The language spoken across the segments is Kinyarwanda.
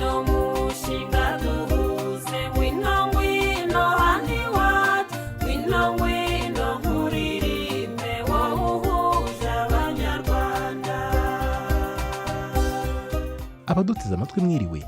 Ngwino mushinga duhuze, ngwino, ngwino hano iwacu, ngwino, ngwino nkuririmbe, wowe uhuje Abanyarwanda. Abaduteze amatwi, mwiriwe.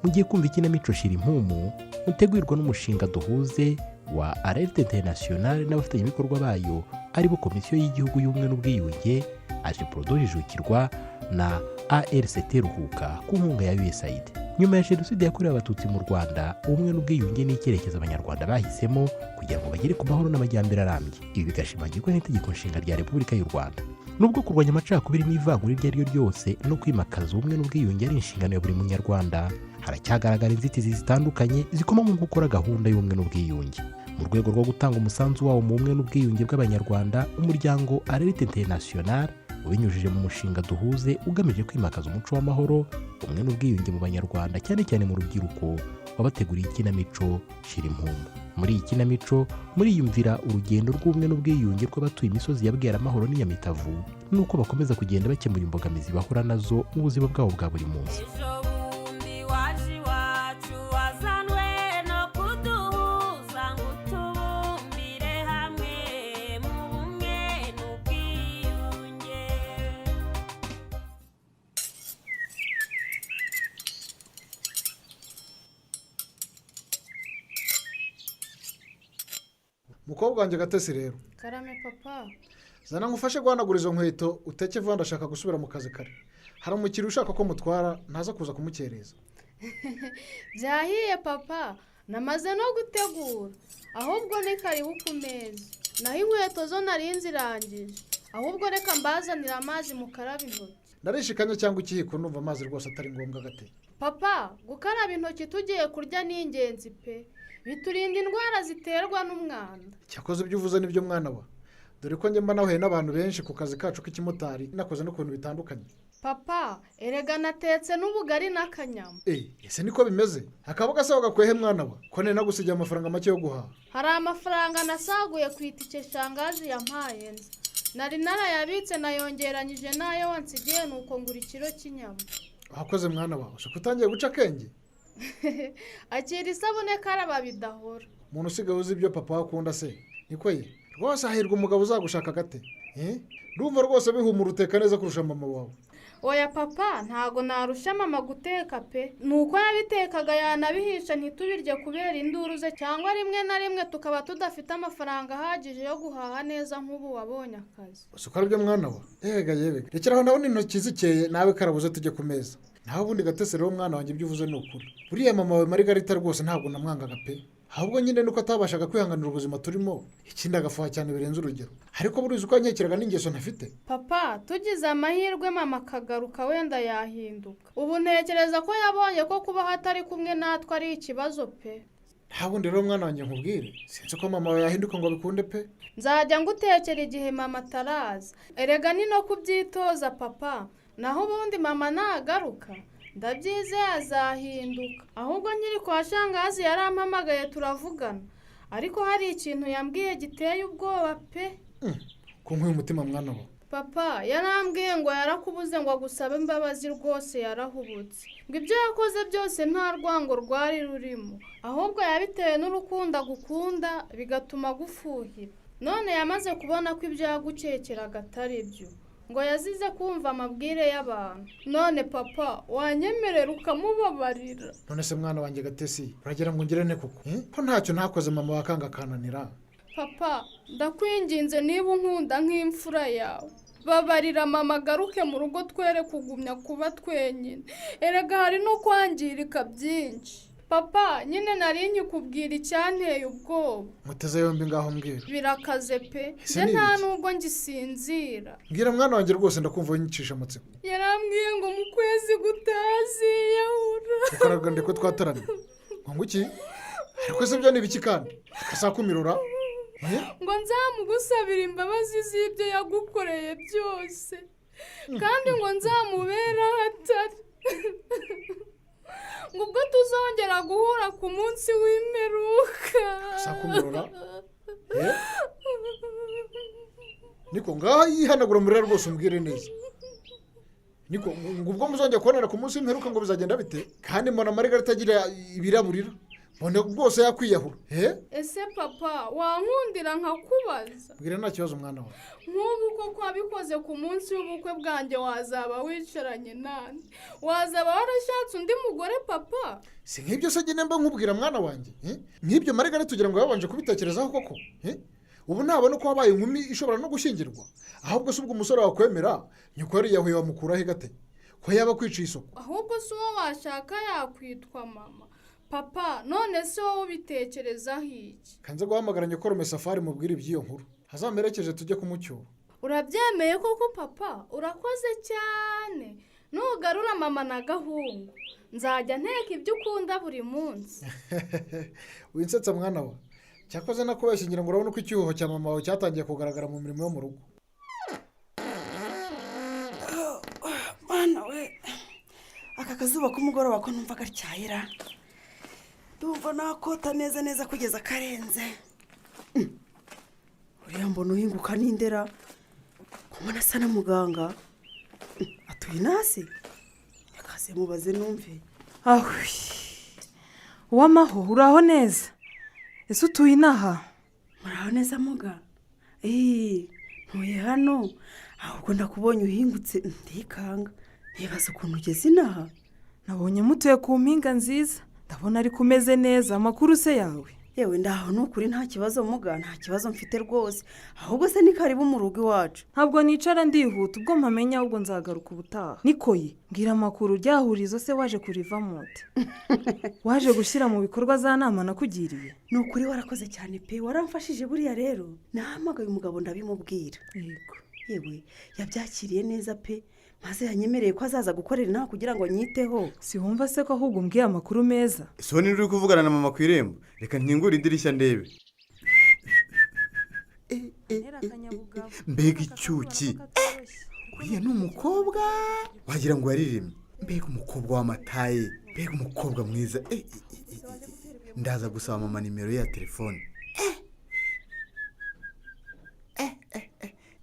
Mugiye kumva ikinamico Shira Impumu, mutegurirwa n'umushinga Duhuze wa Alerte International n'abafatanyabikorwa bayo, aribo Komisiyo y'Igihugu y'Ubumwe n'Ubwiyunge, AJEPRODO Jijukirwa na ARCT Ruhuka ku nkunga ya USAID. Nyuma ya Jenoside yakorewe Abatutsi mu Rwanda, ubumwe n'ubwiyunge ni icyerekezo Abanyarwanda bahisemo kugira ngo bagere ku mahoro n'amajyambere arambye. Ibi bigashimangirwa n'Itegeko Nshinga rya Repubulika y'u Rwanda. Nubwo kurwanya amacakubiri n'ivangura iryo ari ryo ryose no kwimakaza ubumwe n'ubwiyunge ari inshingano ya buri Munyarwanda, haracyagaragara inzitizi zitandukanye zikoma mu gukora gahunda y'ubumwe n'ubwiyunge. Mu rwego rwo gutanga umusanzu wawo mu bumwe n'ubwiyunge bw'Abanyarwanda, umuryango Alerte International, ubinyujije mu mushinga Duhuze ugamije kwimakaza umuco w'amahoro, ubumwe n'ubwiyunge mu Banyarwanda, cyane cyane mu rubyiruko, wabateguriye ikinamico Shira Impumu. Muri iyi kinamico muriyumvira urugendo rw'ubumwe n'ubwiyunge rw'abatuye imisozi ya Bweramahoro n'Inyamitavu, n'uko bakomeza kugenda bakemura imbogamizi bahura nazo mu buzima bwabo bwa buri munsi. Ejo bundi waje iwacu, wazanwe no kuduhuza, ngo utubumbire hamwe mu bumwe n'ubwiyunge. Mukobwa wanjye Gatesi rero. Karame, papa. Zana ngufashe guhanagura izo nkweto, uteke vuba, ndashaka gusubira mu kazi kare. Hari umukiriya ushaka ko mutwara, ntaza kuza kumukereza. Byahiye papa, namaze no gutegura. Ahubwo ni karibu ku meza. Naho inkweto zo nari nzirangije. Ahubwo reka mbazanire amazi mukaraba intoki. Ndarishikanya cyangwa ikiyiko? Ndumva amazi rwose atari ngombwa, Gate. Papa, gukaraba intoki tugiye kurya ni ingenzi pe, biturinda indwara ziterwa n'umwanda. Cyakoze ibyo uvuze nibyo, mwana wa. Dore ko njye mba nahuye n'abantu benshi ku kazi kacu k'ikimotari, nakoze no ku bintu bitandukanye. Papa, erega natetse n'ubugari n'akanyama. Eee, ese niko bimeze? Akaboga se wagakwehe, mwana wa, ko nari nagusigiye amafaranga make yo guhaha? Hari amafaranga nasaguye ku itike shangazi yampaye nza. Nari narayabitse, nayongeranyije n'ayo wansigiye, nuko ngura ikiro cy'inyama. Wakoze, mwana wawe. Ushaka utangiye guca akenge. Akira isabune, karaba bidahora. Umuntu usigaye uzi ibyo papa we akunda se, niko ye? Rwose hahirwa umugabo uzagushaka, Gate. Eh? Ndumva rwose bihumura, uteka neza kurusha mama wawe. Oya papa, ntago narusha mama guteka pe. Ni uko yabitekaga yanabihisha ntitubirye kubera induru ze, cyangwa rimwe na rimwe tukaba tudafite amafaranga ahagije yo guhaha neza nk'ubu wabonye akazi. Uzi ko aribyo, mwana wa? Yega yebega, rekera aho, ndabona intoki zikeye. Nawe karabuze tujye ku meza. Naho ubundi, Gatese rero, mwana wanjye, ibyo uvuze ni ukuri. Buriya mama wawe Marigarita rwose ntabwo namwangaga pe. Ahubwo nyine nuko atabashaga kwihanganira ubuzima turimo, ikindi agafuha cyane birenze urugero. Ariko buriya uzi ko yankekeraga n'ingeso ntafite. Papa, tugize amahirwe mama akagaruka, wenda yahinduka. Ubu ntekereza ko yabonye ko kubaho atari kumwe natwe ari ikibazo pe. Nta bundi rero, mwana wanjye, nkubwire, sinzi ko mama wawe yahinduka ngo abikunde pe. Nzajya ngutekera igihe mama ataraza. Erega ni no kubyitoza, papa. Naho ubundi mama nagaruka ndabyizeye azahinduka. Ahubwo nkiri kwa shangazi yarampamagaye turavugana, ariko hari ikintu yambwiye giteye ubwoba pe. Ko nkuye umutima, mwana wa? Papa, yarambwiye ngo yarakubuze ngo agusabe imbabazi. Rwose yarahubutse, ngo ibyo yakoze byose nta rwango rwari rurimo, ahubwo yabitewe n'urukundo agukunda bigatuma agufuhira. None yamaze kubona ko ibyo yagukekeraga atari byo, ngo yazize kumva amabwire y'abantu. None papa, wanyemerera ukamubabarira? None se mwana wanjye Gatesi, uragira ngo ngire nte koko? Eh? Ko ntacyo ntakoze mama wakanga akananira. Papa, ndakwinginze, niba unkunda nk'imfura yawe, babarira mama agaruke mu rugo, twere kugumya kuba twenyine. Erega hari no kwangirika byinshi. Papa, nyine nari nkikubwira icyanteye ubwoba. Muteze yombi, ngaho mbwira. Birakaze pe. Ese Njye ni nta ibiki? nubwo ngisinzira. Mbwira mwana wanjye, rwose ndakumva winyicisha amatsiko. Yarambwiye ngo mu kwezi gutaziyahura. Tukaraga ndeko twataramye ngo iki? Ariko se byo ni ibiki kandi akasakumirura? Eh? Ngo nzamugusabira imbabazi z'ibyo yagukoreye byose, kandi ngo nzamubere aho atari, ngo ubwo tuzongera guhura ku munsi w'imperuka. Sakumurora. Eh? Niko, ngaho yihanagura amarira rwose, umbwire neza. Niko ngo ubwo muzongera kubonera ku munsi w'imperuka ngo bizagenda bite? Kandi mbona Marigarita agira ibiraburira, mbona rwose yakwiyahura. Ese papa, wankundira nkakubaza? Mbwira, nta kibazo mwana wawe. Nk'ubu koko wabikoze ku munsi w'ubukwe bwanjye, wazaba wicaranye nande? Wazaba warashatse undi mugore, papa? Si nk'ibyo se nyine mba nkubwira, mwana wanjye? Nk'ibyo Marigarita ugira ngo yabanje kubitekerezaho koko? Ubu ntabona ko wabaye inkumi ishobora no gushyingirwa? Ahubwo se ubwo umusore wakwemera nyoko yariyahuye wamukuraho igate ko yaba akwiciye isoko? Ahubwo si uwo washaka yakwitwa mama. Papa, none se wowe ubitekerezaho iki? Kanze guhamagara nyokorome Safari mubwire iby'iyo nkuru, hazamerekeje tujye kumucyura. Urabyemeye koko papa? Urakoze cyane. Nugarura mama na Gahungu, nzajya nteka ibyo ukunda buri munsi. Winsetsa mwana wa. Cyakoze nakubeshye, ngira ngo urabona uko icyuho cya mama wawe cyatangiye kugaragara mu mirimo yo mu rugo. Mwana we, aka kazuba k'umugoroba ko numva gatyayira, ndumva nakota neza neza kugeza karenze. Uriya mbona uhinguka n'indera mbona asa na muganga. Atuye nasi, reka mubaze numve. Ahwi, uwamaho, uraho neza? Ese utuye inaha? Muraho neza muga? Eee, ntuye hano, ahubwo ndakubonye uhingutse ndikanga, ntibaze ukuntu ugeze inaha. Nabonye mutuye ku mpinga nziza, ndabona ariko umeze neza. Amakuru se yawe? Yewe, ndaho ni ukuri, nta kibazo muga, nta kibazo mfite rwose. Ahubwo se ni karibu mu rugo iwacu. Ntabwo nicara, ndihuta. Ubwo mpamenya, ahubwo nzagaruka ubutaha. Nikoye, mbwira amakuru. Ryahurizo se waje kurivamo ute? Waje gushyira mu bikorwa za nama nakugiriye? Ni ukuri warakoze cyane pe, waramfashije. Buriya rero nahamagaye umugabo ndabimubwira. Yewe, yabyakiriye neza pe, maze yanyemereye ko azaza gukorera inama kugira ngo nyiteho. Si wumva se ko ahubwo umbwiye amakuru meza? Soni, uri kuvugana na mama ku irembo? Reka nkingure idirishya ndebe. Mbega icyuki! Uriya ni umukobwa wagira ngo yariremye. Mbega umukobwa w'amataye, mbega umukobwa mwiza! Ndaza gusaba mama nimero ye ya telefone.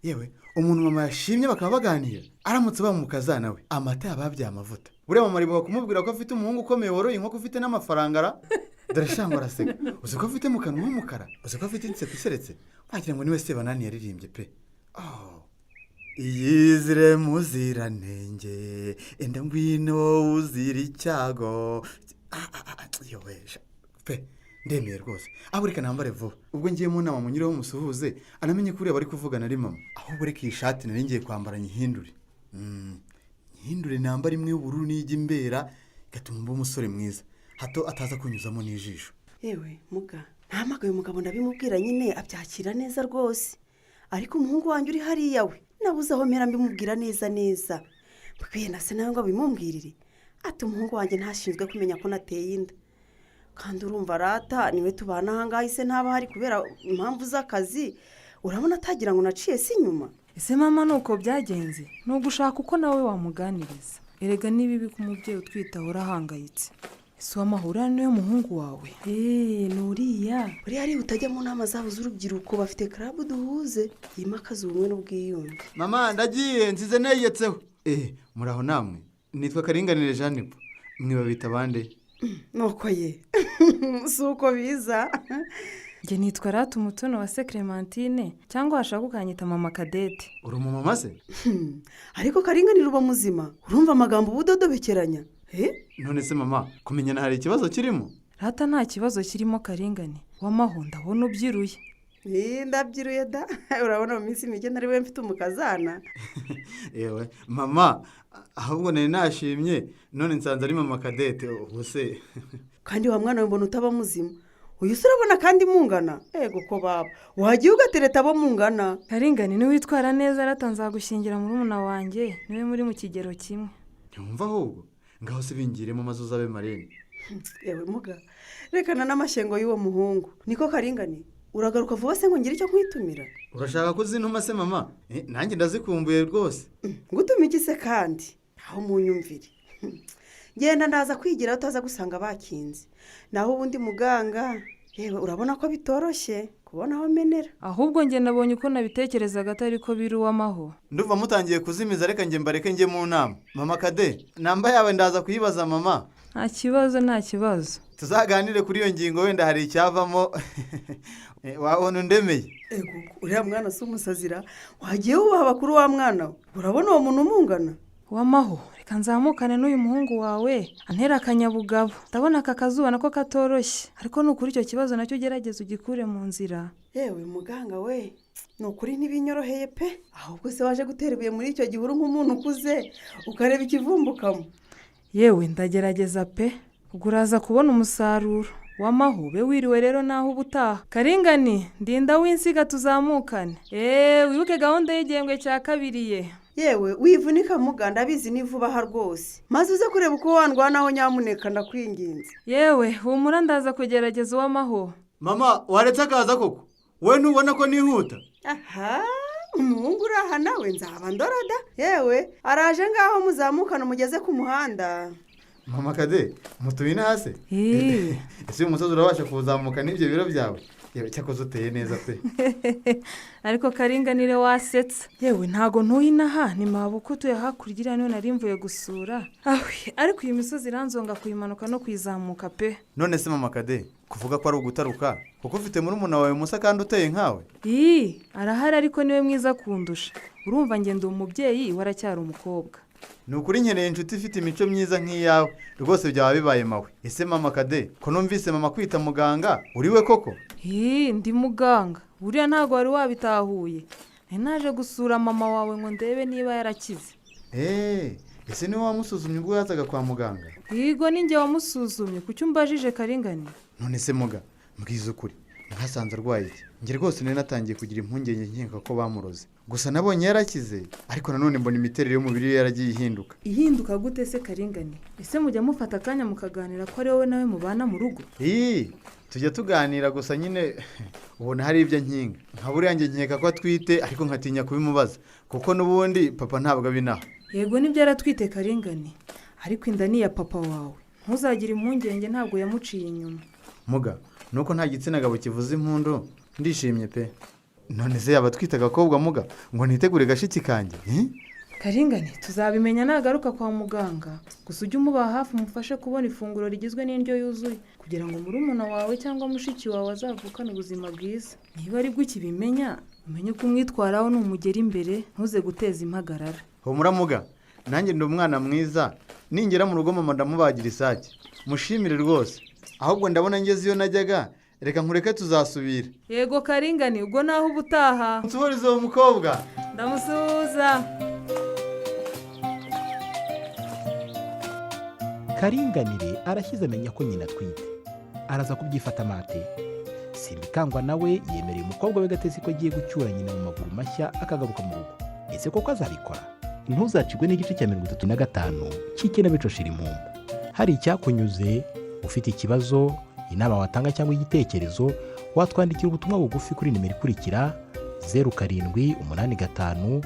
Yewe, umuntu mama yashimye bakaba baganira, aramutse bamukazana we, amata yaba yabyaye amavuta. Buriya mama aribuka kumubwira ko afite umuhungu ukomeye woroye inkoko, ufite n'amafaranga ra. Dore shangwa araseka. Uzi ko afite mu kanwa h'umukara, uzi ko afite inseko iseretse, wagira ngo niwe Sebanani yaririmbye pe. Oh. Iyizire muziranenge, enda ngwino uzira icyago. Ah, ah, ah, yowe sha, pe ndemeye rwose. Ahubwo reka nambare vuba, ubwo ngiye mu nama munyureho musuhuze, anamenye ko uriya bari kuvugana ari mama. Ahubwo reka iyi shati nari ngiye kwambara nyihindure, nyihindure nambare imwe y'ubururu n'ijya imbera, igatuma mba umusore mwiza, hato ataza kunyuzamo n'ijisho. Yewe muga, nahamagaye umugabo ndabimubwira nyine, abyakira neza rwose. Ariko umuhungu wanjye uri hariya we nabuze aho mpera mbimubwira neza neza. Mbwiye na se nawe ngo abimumbwirire, ati umuhungu wanjye ntashinzwe kumenya ko nateye inda. Kandi urumva arata niwe tubana ahangaha, ise ntaba ahari kubera impamvu z'akazi. Urabona atagira ngo naciye si inyuma. Ese mama, ni uko byagenze? Ni ugushaka uko nawe wamuganiriza. Erega ni bibi ko umubyeyi utwite ahora ahangayitse. Ese uwamahura niwe muhungu wawe? Eee, ni uriya. Buriya ariya utajya mu nama zabo z'urubyiruko, bafite club Duhuze yimakaza ubumwe n'ubwiyunge. Mama, ndagiye, nsize negetseho. Muraho namwe? Nitwa Karinganire Jeanne Paul. Mwe babita bande? Nuko ye, si uko biza. Njye nitwa Rata Umutoni wa se Clementine, cyangwa washaka ukanyita mama Cadette. Uri umumama se? Ariko Karinganire, uba muzima? Urumva amagambo uba udodobekeranya? None se mama, kumenyana hari ikibazo kirimo? Rata, nta kibazo kirimo. Karingane w'amaho, ndabona ubyiruye. Ndabyiruye da. Urabona mu minsi mike ntari we mfite umukazana. Yewe mama, ahubwo nari nashimye none nsanze ari mama Cadette, ubu se. Kandi wa mwana we, mbona utaba muzima. Uyu se urabona kandi mungana? Ego ko baba, wagiye ugatereta abo mungana. Karingane, niwitwara neza rata nzagushyingira murumuna wanjye, niwe muri mu kigero kimwe. Ntiwumva ahubwo? Ngaho se bingiremo maze uzabe marene. Yewe muga, rekana n'amashyengo y'uwo muhungu. Niko Karingane, uragaruka vuba se ngo ngire icyo nkwitumira? Urashaka ko uzintuma se mama? Nanjye ndazikumbuye rwose. Ngutuma iki se kandi? Aho munyumvire, genda, ndaza kwigira utaza gusanga bakinze. Naho ubundi muganga, yewe urabona ko bitoroshye. Kubona aho menera. Ahubwo njye nabonye uko nabitekerezaga atari ko biri, uw'amaho. Ndumva mutangiye kuzimiza, reka njye mbareke njye mu nama. Mama Kade, namba yawe ndaza kuyibaza mama. Nta kibazo, nta kibazo. Tuzaganire kuri iyo ngingo, wenda hari icyavamo. Wabona undemeye. Ego, uriya mwana si umusazira. Wagiye wubaha abakuru wa mwana we? Urabona uwo muntu umungana? Wamaho, reka nzamukane n'uyu muhungu wawe antera akanyabugabo. Ndabona aka kazuba nako katoroshye, ariko nukuri icyo kibazo nacyo ugerageza ugikure mu nzira. Yewe muganga we, ni ukuri ntibinyoroheye pe. Ahubwo se waje gutera ibuye muri icyo gihuru nk'umuntu ukuze, ukareba ikivumbukamo? Yewe, ndagerageza pe, ubwo uraza kubona umusaruro. Wamaho, be wiriwe rero, naho ubutaha. Karingani, ndinda w'insiga tuzamukane. Eee, wibuke gahunda y'igihembwe cya kabiri ye. Yewe wivunika muga, ndabizi, ni vuba aha rwose. Maze uze kureba uko wandwanaho nyamuneka, ndakwinginze. Yewe humura, ndaza kugerageza, uw'amaho. Mama, waretse akaza koko? Wowe ntubona ko nihuta? Aha, umuhungu uri aha nawe nzaba ndorada. Yewe, araje ngaho, muzamukane umugeze ku muhanda. Mama Kade, mutuye ino hasi? Eee. Ese uyu musozi urabasha kuwuzamuka n'ibyo biro byawe? Yewe, cyakoze uteye neza pe. Ariko Karinganire, wasetsa. Yewe, ntago ntuye inaha, ni mabuko utuye hakurya iriya, niyo nari mvuye gusura. Ahwi, ariko iyi misozi iranzonga kuyimanuka no kuyizamuka pe. None se mama Kade, kuvuga ko ari ugutaruka, kuko ufite murumuna wawe Musa kandi uteye nkawe? Ii, arahari, ariko niwe mwiza kundusha. Urumva ngenda umubyeyi we aracyari umukobwa. Ni ukuri nkeneye inshuti ifite imico myiza nk'iyawe rwose, byaba bibaye mawe. Ese mama Kade, ko numvise mama kwita muganga, uri we koko? Ii, ndi muganga. Buriya ntabwo wari wabitahuye. Nari naje gusura mama wawe ngo ndebe niba yarakize. Eee, ese niwe wamusuzumye ubwo yazaga kwa muganga? Yego, ni njye wamusuzumye. Kuki umbajije, Karingani? None se muga, mbwiza ukuri, nkasanze arwaye iki? Njye rwose nari natangiye kugira impungenge nkeka ko bamuroze. Gusa nabonye yarakize, ariko nanone mbona imiterere y'umubiri we yaragiye ihinduka. Ihinduka gute se, Karingani? Ese mujya mufata akanya mukaganira, ko ari wowe nawe mubana mu rugo? Ii, tujya tuganira, gusa nyine ubona hari ibyo nkinga. Nka buriya njye nkeka ko atwite, ariko nkatinya kubimubaza kuko n'ubundi papa ntabwo abinaha. Yego, nibyo, aratwite Karingani, ariko inda ni iya papa wawe. Ntuzagire impungenge, ntabwo yamuciye inyuma. Muga, nuko nta gitsina gabo kivuza impundu, ndishimye pe. None se yaba atwite agakobwa muga, ngo nitegure gashiki kanjye, eh? Karingani, tuzabimenya nagaruka kwa muganga. Gusa ujye umuba hafi, umufashe kubona ifunguro rigizwe n'indyo yuzuye, kugira ngo murumuna wawe cyangwa mushiki wawe azavukane ubuzima bwiza. Niba aribwo ukibimenya, umenye uko umwitwaraho numugera imbere, ntuze guteza impagarara. Humura muga, nanjye ndi umwana mwiza. Ningera mu rugo mama ndamubagira isake mushimire rwose. Ahubwo ndabona ngeze iyo najyaga, reka nkureke, tuzasubira. Yego Karingani, ubwo naho ubutaha. Nsuhurize uwo mukobwa. Ndamusuhuza. Karinganire arashyize amenya ko nyina atwite, araza kubyifata amate. Simbikangwa nawe yemereye umukobwa we Gatesi ko agiye gucyura nyina mu maguru mashya akagaruka mu rugo. Ese koko azabikora? Ntuzacikwe n'igice cya 35 cy'ikinamico Shira Impumu. Hari icyakunyuze, ufite ikibazo, inama watanga cyangwa igitekerezo, watwandikira ubutumwa bugufi kuri nimero ikurikira: 0785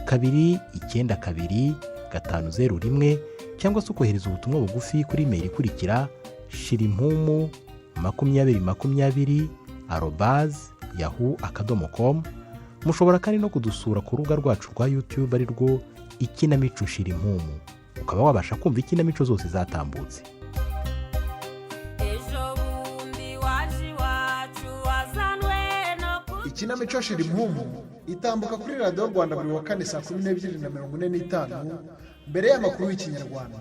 292 501, cyangwa se ukohereza ubutumwa bugufi kuri imeri ikurikira: shirimpumu2020@yahoo.com. Mushobora kandi no kudusura ku rubuga rwacu rwa YouTube, ari rwo Ikinamico Shira Impumu, ukaba wabasha kumva ikinamico zose zatambutse. Ejo bundi waje iwacu wazanwe no ku Ikinamico Shira Impumu itambuka kuri Radiyo Rwanda buri wa kane saa 12:45 mbere y'amakuru y'Ikinyarwanda.